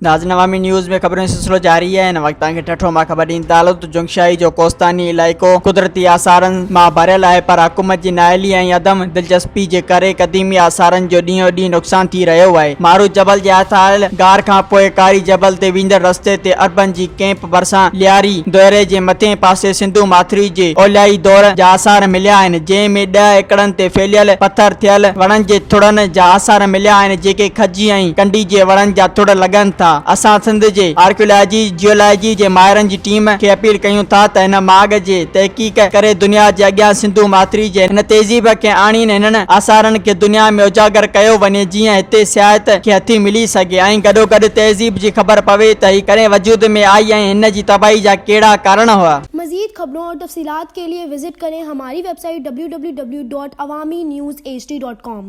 ناظرين عوامي نيوز ۾ خبرن جو سلسلو جاري آهي هن وقت توهان کي ٺٽو مان خبر ڏيندا هلون ته جنگشاهي جو ڪوهستاني علائقو قدرتي آثارن مان ڀريل آهي پر حڪومت جي نااهلي ۽ عدم دلچسپي جي ڪري قديمي آثارن جو ڏينهون ڏينهن نقصان ٿي رهيو آهي مارو جبل جي آٿايل غار کان پوء ڪاري جبل تي ويندڙ رستي تي عربن جي ڪئمپ ڀرسان لياري ديري جي مٿئين پاسي سنڌو ماٿري جي اوليائي دور جا آثار مليا آهن جنهن ۾ ڏهه ايڪڙن تي ڦهليل پٿر ٿيل وڻن جي ٿڙن جا آثار مليا آهن جيڪي کجي ۽ ڪنڊي جي وڻن جا ٿڙ لڳن ٿا. اسان سنڌ جي آرڪيولاجي، جيولاجي جي ماهرن جي ٽيم کي اپيل ڪيون ٿا ته هن ماڳ جي تحقيق ڪري دنيا جي اڳيان سنڌو ماٿري جي هن تهذيب کي آڻين هنن آثارن کي دنيا ۾ اجاگر ڪيو وڃي جيئن هتي سياحت کي هٿي ملي سگهي ۽ گڏوگڏ تهذيب جي خبر پوي ته هي ڪڏهن وجود ۾ آئي ۽ هن جي تباهي جا ڪهڙا ڪارڻ هئا. مزيد خبرون اور تفصيلات کے لئے وزٽ ڪرين ھماري web site www.awamiNewsHD.com.